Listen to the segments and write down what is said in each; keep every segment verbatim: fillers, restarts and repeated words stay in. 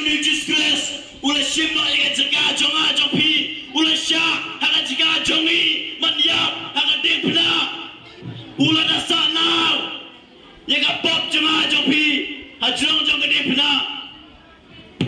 Jisu Khrist u la shim noh ïa ka jaka jong nga jong phi, u la shah ha ka jaka jong ngi ban ïap ha ka diengphna. U la da sah noh ïa ka pop jong nga jong phi ha jrong jong ka diengphna.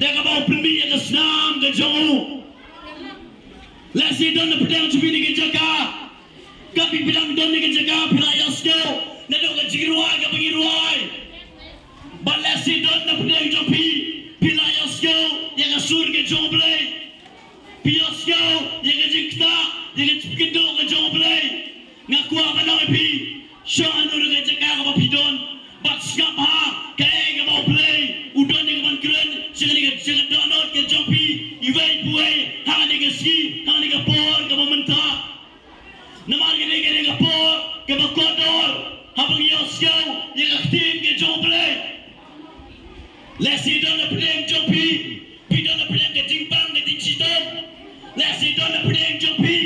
Da kaba u pynmih ïa ka snam ka jong u. Lehse don na pdeng jong phi kane ka jaka. Ka phi pdeng don kane ka jaka phi la ïohsngew naduh ka jingrwai kaba ngi rwai. Bad lehse don na pdeng jong phi phi la ïohsngew ïa ka sur ka jong U Blei. Phi ïohsngew ïa ka jingktah ïa ka jingkynduh ka jong U Blei. Nga kwah ban ong ïa phi, shong hangne ha ka jaka kaba phi don bad sngap ha kaei kaba U Blei u don ïa ka ban kren sha kane ka, sha ka dohnud ka jong phi iwei pa iwei ha kane ka sngi, ha kane ka por kaba mynta. Namar kane ka dei ka por kaba kordor haba ngi ïohsngew ïa ka ktien ka jong U Blei. Lehse don na pdeng jong phi phi don na pdeng ka jingbang ka jingshitom. Lehse don na pdeng jong phi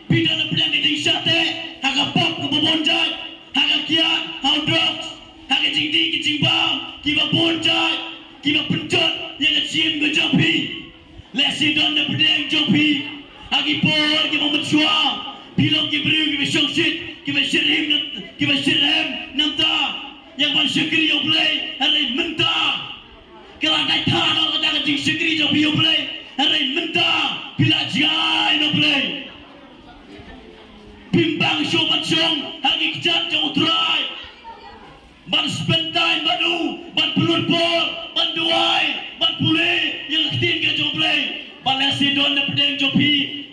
phi don na pdeng ka jingshah teh ha ka pop kaba bun jait, ha ka kiad, ha u drugs, ha ka jingdih ka jingbam kiba bun jait kiba pynjot ïa ka jingim ka jong phi. Lehse don na pdeng jong phi ha ki por kiba mynshuwa phi long ki briew kiba shongshit, kiba shitrhem, kiba shitrhem nangta ïa ka ban shakri ïa U Blei. Hynrei mynta ka la dei than noh kata ka jingshakri jong phi ïa U Blei. Hynrei mynta phi la jngai na U Blei. Phim bang shuh ban shong ha ki kjat jong U Trai ban spend time bad u, ban pynlut por, ban duwai, ban pule ïa ka ktien ka jong U Blei. Bad lehse don na pdeng jong phi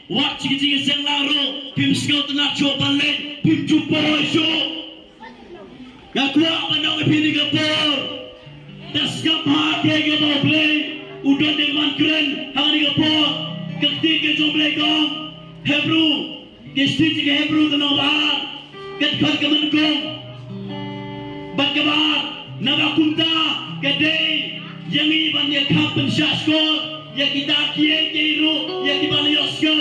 wat sha ka jingïaseng lang ruh phim sngewtynnat shuh ban leit, phim ju poi shuh. Nga kwah ban ong ïa phi ha kane ka por, da sngap ha kaei kaba U Blei u don ïa ka ban kren ha kane ka por. Ka ktien ka jong U Blei ka ong, Hebru, ka shithi jong ki Hebru ka lynnong ba ar, ka dkhot kaba nyngkong bad kaba ar, naba kumta ka dei ïa ngi ban ïakhap pynshah shkor ïa kita kiei kiei ruh ïa kiba la ïohsngew.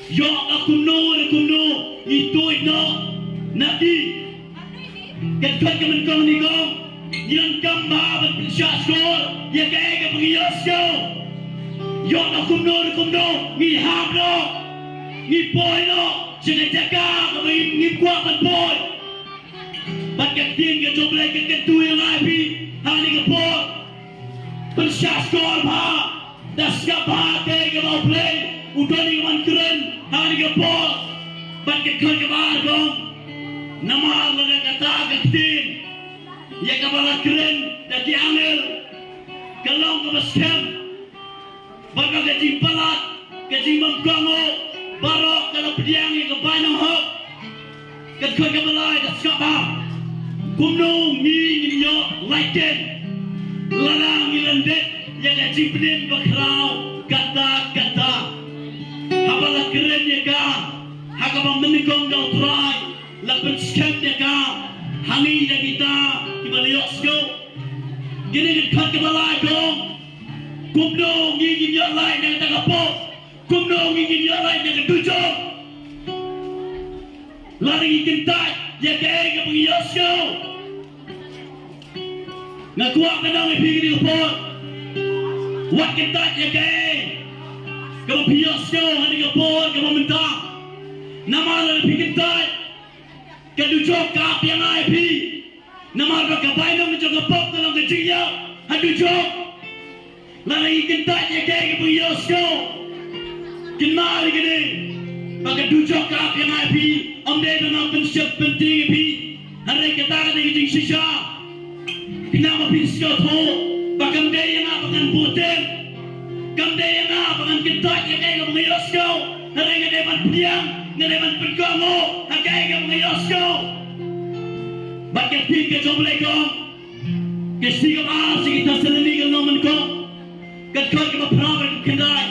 Ïoh ba kumno re kumno ngi tuid noh na ki. Ka dkhot kaba nyngkong ngi ong, ngi donkam bha ban pynshah shkor ïa kaei kaba ngi ïohsngew. Ïoh ba kumno re kumno ngi hap noh, ngi poi noh sha ka jaka kaba ngim, ngim kwah ban poi. Bad ka ktien ka jong U Blei ka kyntu ïa nga ïa phi ha kane ka por, pynshah shkor bha, da sngap bha kaei kaba U Blei u don ïa ka ban kren ha kane ka por. Bad ka dkhot kaba ar ka ong, namar lada kata ka ktien ïa kaba la kren da ki angel ka long kaba skhem, bad ba ka jingpalat, ka jingbymkohnguh baroh ka la pdiang ïa ka bainong hok. Ka dkhot kaba lai, da sngap bha, kumno ngi ngin ïoh lait keiñ lada ngi lyndet ïa ka jingpynim bakhraw katta katta? Haba la kren ïa ka ha kaba mynnyngkong da U Trai, la pynskhem ïa ka ha ngi da kita kiba la ïohsngew. Kane ka dkhot kaba lai ka ong, kumno ngi ngin ïoh lait na kata ka pop? Kumno ngi ngin ïoh lait na ka dujok lada ngi kyntait ïa kaei kaba ngi ïohsngew? Nga kwah ban ong ïa phi ha kane ka por, wat kyntait ïa kaei kaba phi ïohsngew ha kane ka por kaba mynta. Namar lada phi kyntait, ka dujok ka ap ïa nga ïa phi. Namar ba ka bainong jong ka pop ka long ka jingïap ha dujok. Lada ngi kyntait ïa kaei kaba ngi ïohsngew, kynmaw ïa kane, ba ka dujok ka ap ïa nga ïa phi. Ym dei ba nga pynshep pyntieng ïa phi, hynrei kata ka dei ka jingshisha. Khnang ba phin sngewthuh ba kam dei ïa nga ba ngan bud ter, kam dei ïa nga ba ngan kyntait ïa kaei kaba nga ïohsngew, hynrei nga dei ban pdiang, nga dei ban pynkohnguh ha kaei kaba nga ïohsngew. Bad ka ktien ka jong U Blei ka ong, ka shithi kaba ar sha ki Thessaloni ka lynnong ba nyngkong, ka dkhot kaba phra bad kaba khyndai,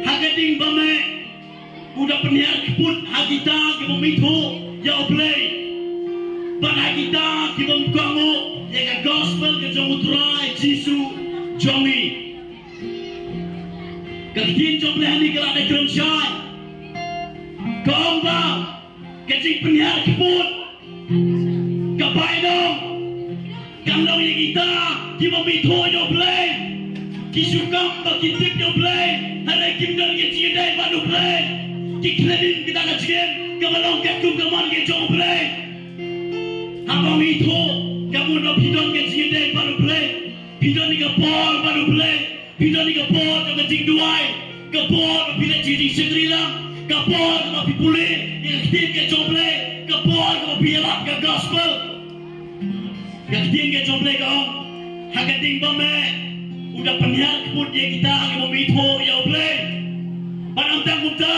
ha ka ding ba meh u da pynhiar kput ha kita kiba mih thuh ïa U Blei bad ha kita kiba ym kohnguh ïa ka gospel ka jong U Trai Jisu jong ngi. Ka ktien jong U Blei hangne ka la dei kren shai, ka ong ba ka jingpynhiar kput, ka bainong, kan long ïa kita kiba mih thuh ïa U Blei. Ki shu kam ba ki tip ïa U Blei, hynrei kim don ka jingïadei bad U Blei. Ki khlem im kita ka jingim kaba long katkum ka mon ka jong U Blei. Haba ym ithuh, ka mut ba phi don ka jingïadei bad U Blei. Phi don ïa ka por bad U Blei. Phi don ïa ka por jong ka jingduwai. Ka por ba phi leit sha ka jingshakri lang. Ka por kaba phi pule ïa ka ktien ka jong U Blei. Ka por kaba phi ïalap ka gospel. Ka ktien ka jong U Blei ka ong, ha ka ding ba meh u da pynhiar kput ïa kita ki bym ithuh ïa U Blei. Bad ym tang kumta,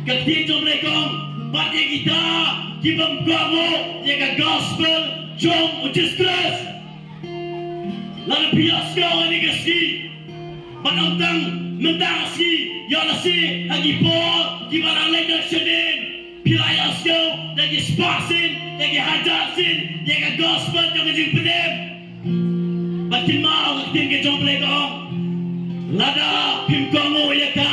ka ktien jong U Blei ka ong, bad ïa kita ki bym kohnguh ïa ka gospel jong U Jisu Khrist. Lada phi ïohsngew ïa kane ka sngi, bad ym tang mynta ka sngi, ïoh lehse ha ki por kiba la leit noh shadien, phi la ïohsngew da ki spah sien, da ki hajar sien ïa ka gospel jong ka jingpynim. Bad kynmaw ka ktien ka jong U Blei ka ong, lada phim kohnguh ïa ka,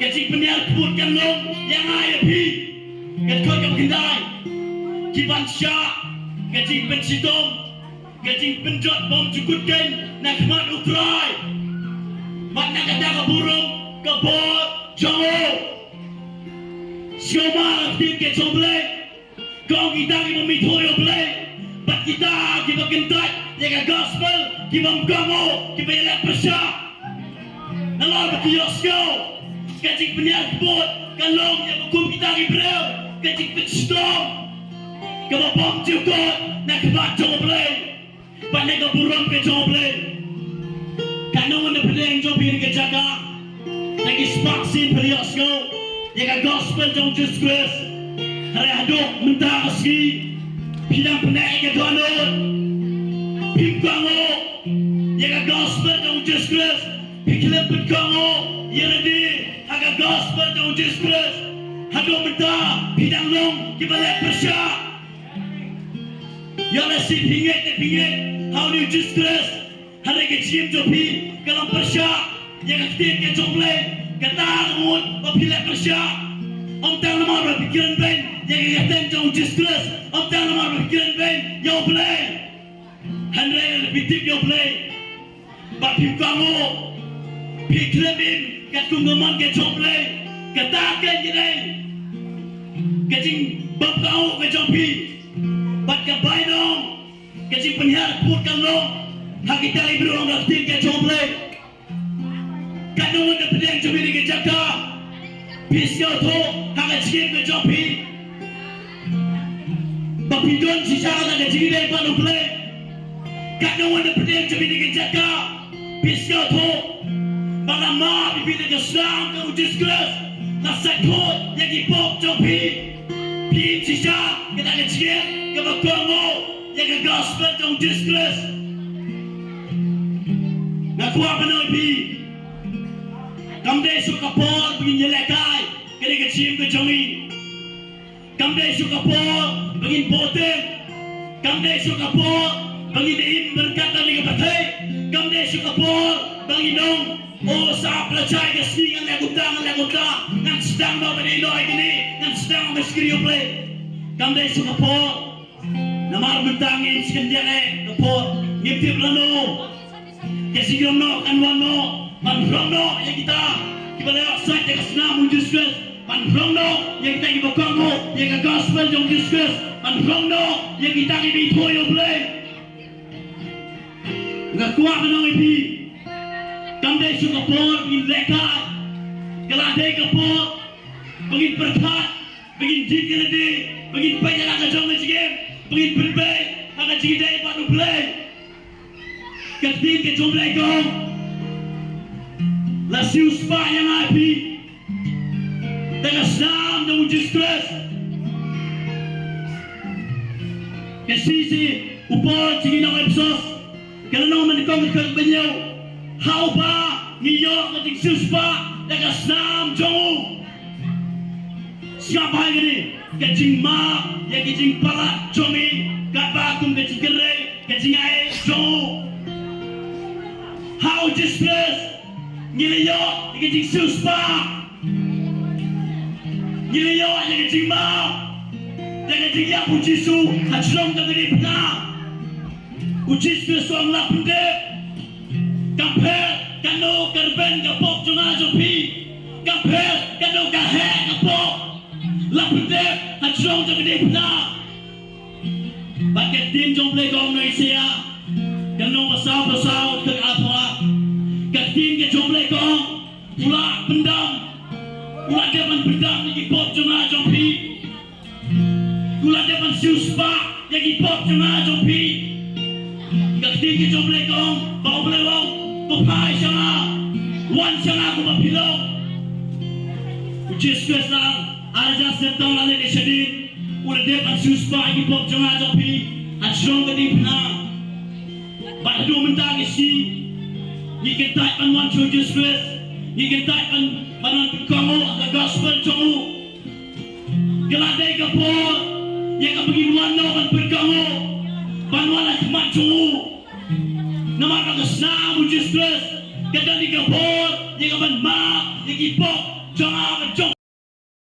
ka jingpynhiar kput kan long ïa nga ïa phi. Ka dkhot kaba khyndai, ki ban shah ka jingpynshitom, ka jingpynjot bymjukut keiñ na khmat U Trai bad na kata ka burom ka bor jong u. Sngewbha, ka ktien ka jong U Blei ka ong, kita ki bym ithuh ïa U Blei bad kita kiba kyntait ïa ka gospel, ki bym kohnguh, kiba ïaleh pyrshah. Nalor ba ki ïohsngew, ka jingpynhiar kput ka long ïa ka kum kita ki briew, ka jingpynshitom kaba bymjukut na khmat jong U Blei bad na ka burom ka jong U Blei. Katno ngut na pdeng jong phi na ka jaka, na ki spah sien phi la ïohsngew ïa ka gospel jong U Jisu Khrist, hynrei haduh mynta ka sngi phi dang pyneh ïa ka dohnud. Phim kohnguh ïa ka gospel jong U Jisu Khrist. Phi khlem pynkohnguh ïa lade ha ka gospel jong U Jisu Khrist. Haduh mynta phi dang long kiba leh pyrshah. Ïoh lehse phi ngeit ne phi ngeit ha une U Jisu Khrist, hynrei ka jingim jong phi ka long pyrshah ïa ka ktien ka jong U Blei. Kata ka mut ba phi leh pyrshah. Ym tang namar ba phi kren beiñ ïa ka kyrteng jong U Jisu Khrist, ym tang namar ba phi kren beiñ ïa U Blei. Hynrei lada phi tip ïa U Blei bad phim kohnguh, phi khlem im katkum ka mon ka jong U Blei, kata keiñ ka dei ka jingbymkohnguh ka jong phi. Bad ka bainong, ka jingpynhiar kput kan long ha kita ki briew, ong ka ktien ka jong U Blei. Katno ngut na pdeng jong phi na ka jaka, phi sngewthuh ha ka jingim ka jong phi ba phi don shisha kata ka jingïadei bad U Blei? Katno ngut na pdeng jong phi na ka jaka, phi sngewthuh ba la map ïa phi da ka snam jong U Jisu Khrist, la sait khuid ïa ki pop jong phi? Phi im shisha kata ka jingim kaba kohnguh ïa ka gospel jong U Jisu Khrist? Nga kwah ban ong ïa phi, kam dei shuh ka por ba ngin ïalehkai kane ka jingim ka jong ngi. Kam dei shuh ka por ba ngin bud. Kam dei shuh ka por ba ngin im bynrap kane ka pyrthei. Kam dei shuh ka por ba ngin ong, o, sa ap la jai ka sngi ngan leh kumta, ngan leh kumta, ngan sdang noh ban ïeh noh ïa kine, ngan sdang ban shakri ïa U Blei. Kam dei shuh ka por. Namar mynta ngim shym khyndiat eh ka por, ngim tip lano ka jingrong noh kan wan noh ban rong noh ïa kita kiba la ïoh sait ïa ka snam U Jisu Khrist, ban rong noh ïa kita kiba kohnguh ïa ka gospel jong U Jisu Khrist, ban rong noh ïa kita kiba ithuh ïa U Blei. Nga kwah ban ong ïa phi, kam dei shuh ka por ba ngin lehkai, ka la dei ka por ba ngin pyrkhat, ba ngin jied ïa lade, ba ngin peit ïa la ka jong ka jingim, ba ngin pynbeit ha ka jingïadei bad U Blei. Ka ktien ka jong U Blei ka ong, la siewspah ïa nga ïa phi da ka snam jong U Jisu Khrist. Ka shithi u Paul sha ki nong Ephesos, ka lynnong ba nyngkong, ka dkhot ba hynñiew, ha uba ngi ïoh ka jingsiewspah da ka snam jong u. Sngap bha ïa kane, ka jingmap ïa ki jingpalat jong ngi katba kum ka jingkyrhai, ka jingaiei jong u. Ha U Jisu Khrist ngi la ïoh ïa ka jingsiewspah. Ngi la ïoh ïa ka jingmap da ka jingïap U Jisu ha shnong jong ka diengphna. U Jisu Khrist u ong la pyndep. Ka pher kano ka rben ka pop jong nga jong phi? Ka pher kano ka heh ka pop? La pyndep ha jrong jong ka diengphna. Bad ka ktien jong U Blei ka ong, nong Isaiah, ka lynnong ba saw, ba saw, ka dkhot arphew. Ka ktien ka jong U Blei ka ong, u la pyndam, u la dep ban pyndam ïa ki pop jong nga jong phi. U la dep ban siewspah ïa ki pop jong nga jong phi. Ka ktien ka jong U Blei ka ong, ba U Blei u ong, to phai sha nga, wan sha nga kumba phi long. U Jisu Khrist la ar hajar snem tang la leit shadien, u la dep ban siewspah ïa ki pop jong nga jong phi ha jrong ka diengphna. Bad haduh mynta ka sngi ngi kyntait ban wan sha U Jisu Khrist, ngi kyntait ban, ban wan pynkohnguh ha ka gospel jong u. Ka la dei ka por ïa kaba ngin wan noh ban pynkohnguh, ban wan ha khmat jong u. Namar ba ka snam U Jisu Khrist ka don ïa ka bor ïa ka ban map ïa ki pop jong nga bad jong